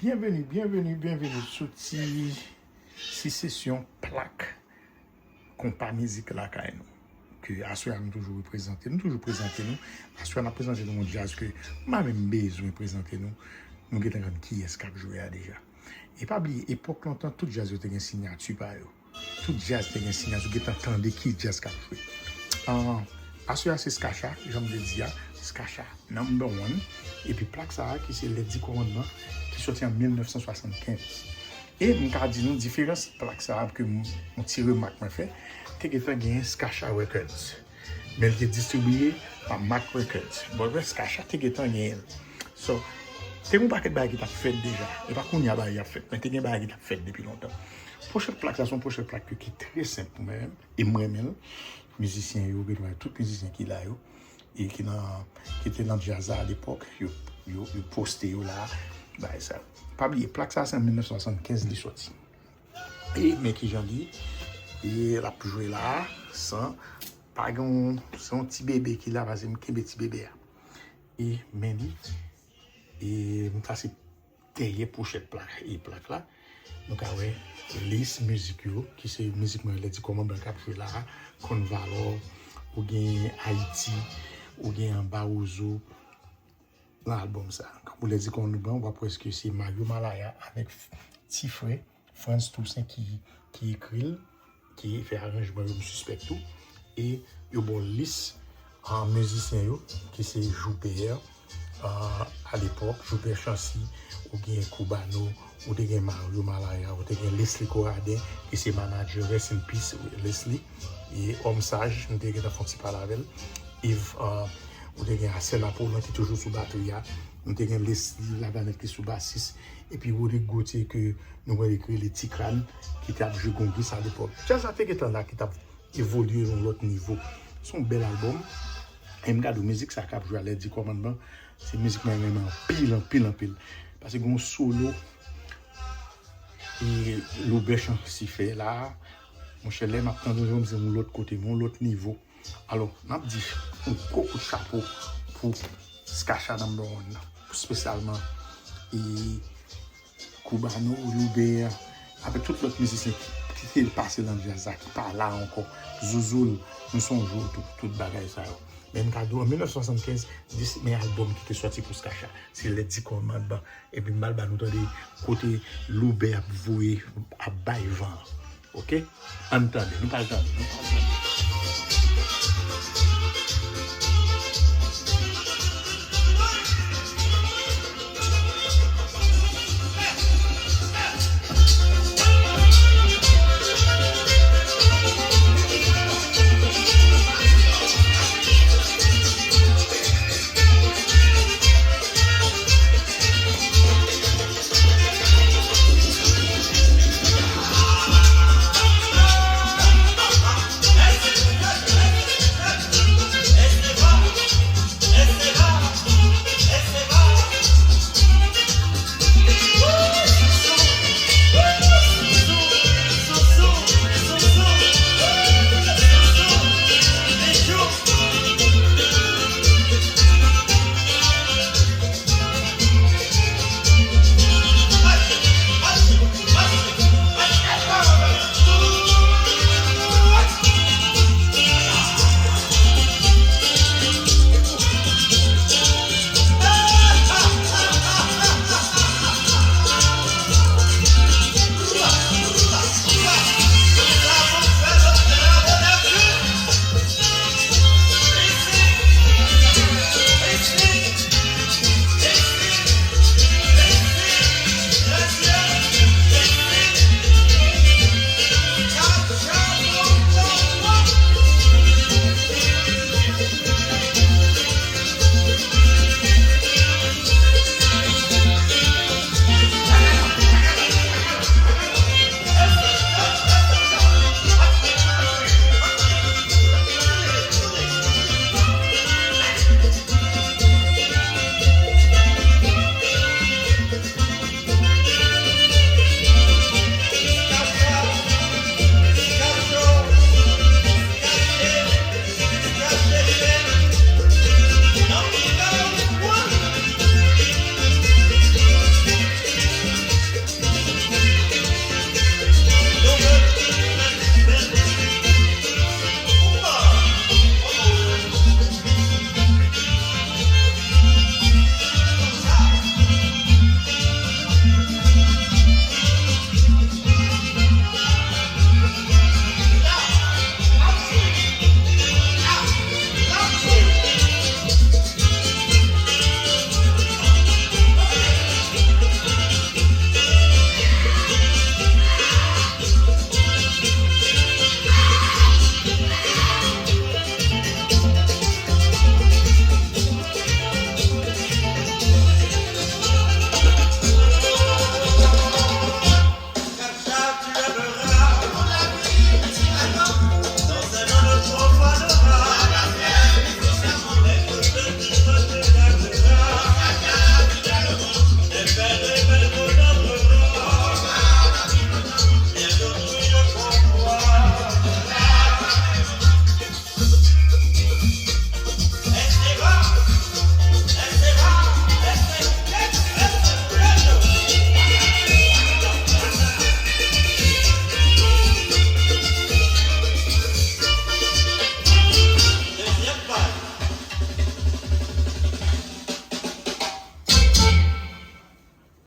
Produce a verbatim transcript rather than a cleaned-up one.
Byenveni, byenveni, byenveni sou ti, ti sesyon plak konpa mizik lakay nou. Ke aswè a nou toujou reprezante, nou toujou prezante nou. Aswè a n ap prezante nou yon djaz ke m pa menm bezwen prezante nou. Nou gentan konn kiyès k ap jwe a deja. E pa bliye, epòk lontan, tout djaz yo te gen siyati pa yo. Tout djaz te gen siyati, ou gentan tande ki djaz k ap jwe. Ah, aswè a se Skacha, jan m te di a, Skacha number one. Epi plak sa a ki se Les Dix Commandements, ki soti an mil nèf san swasannkenz. E m ka di nou diferans plak sa a ke m, yon ti remak mwen fè, te gentan genyen Skacha Records. Men l te distribiye pa Mack Records. Bon, Skacha te gentan genyen l. So, te gen yon pakèt bagay ki t ap fèt deja. E pa kounye a bagay ap fèt, men te gen bagay ki t ap fèt depi lontan. Pwochèt plak sa, se yon pwochèt plak ki trè senp pou mwen menm. E m renmen l. Mizisyen yo, gen tout mizisyen ki la yo. E ki nan, ki te nan djaz la alepòk, yo, yo, yo poste yo la. Bagay sa. Pa bliye, plak sa, se an mil nèf san swasannkenz li soti. E men kijan li, e l ap jwe la, san, pa gen yon, se yon ti bebe ki la, paske m kenbe ti bebe a. E men li, e m trase dèyè pwochèt plak, e plak la. Nou ka wè lis mizik yo, ki se mizik mwen, Les Dix Commandements k ap jwe la, Konn Valò, ou gen Ayiti, ou gen Anba Wozo, nan albòm sa. Kankou Les Dix Commandements, w ap wè ke se Mario Malaya avèk ti frè Frantz Toussaint ki, ki ekri l, ki fè aranjman yo, m sispèk tou. E yo ba w lis, ah, mizisyen yo, ki se Joubert, ah, alepòk, Joubert Chancy, ou gen Cubano, ou te gen Mario Malaya, ou te gen Leslie Corradin, ki se manadjè, rest in peace, Leslie. E Homme Sage, nou te gentan fè yon ti pale avè l. Yves, ah, ou te gen Arsène Apollon ki toujou sou batri a. Nou te gen Leslie Lavanette ki sou basis. Epi Rodrigue Gauthier ke nou wè ekri li Ti Crâne, ki t ap jwe gongis alepòk. Djaz la te gentan la, ki t ap evolye yon lòt nivo. Se yon bèl albòm. E m gade mizik sa k ap jwe a Les Dix Commandements, se mizik mwen renmen anpil, anpil, anpil. Paske gen yon solo e Loubè Chancy fè la, monchè, lè m ap tande l, se yon lòt kote, yon lòt nivo. Alò, n ap di yon gwo kout chapo pou Skacha number one nan, espesyalman e Cubano, Loubè, avèk tout lòt mizisyen ki, ki te pase nan djaz la, ki pa la ankò. Zouzoul, nou sonje w tou, tout bagay sa yo. Men m ka di w, an mil nèf san swasannkenz, dis men albòm ki te sòti pou Skacha, se Les Dix Commandements. Epi m al ba nou tande kote Loubè ap voye, ap bay van an. Oke? Ann tande, nou pral tande, nou pral tande.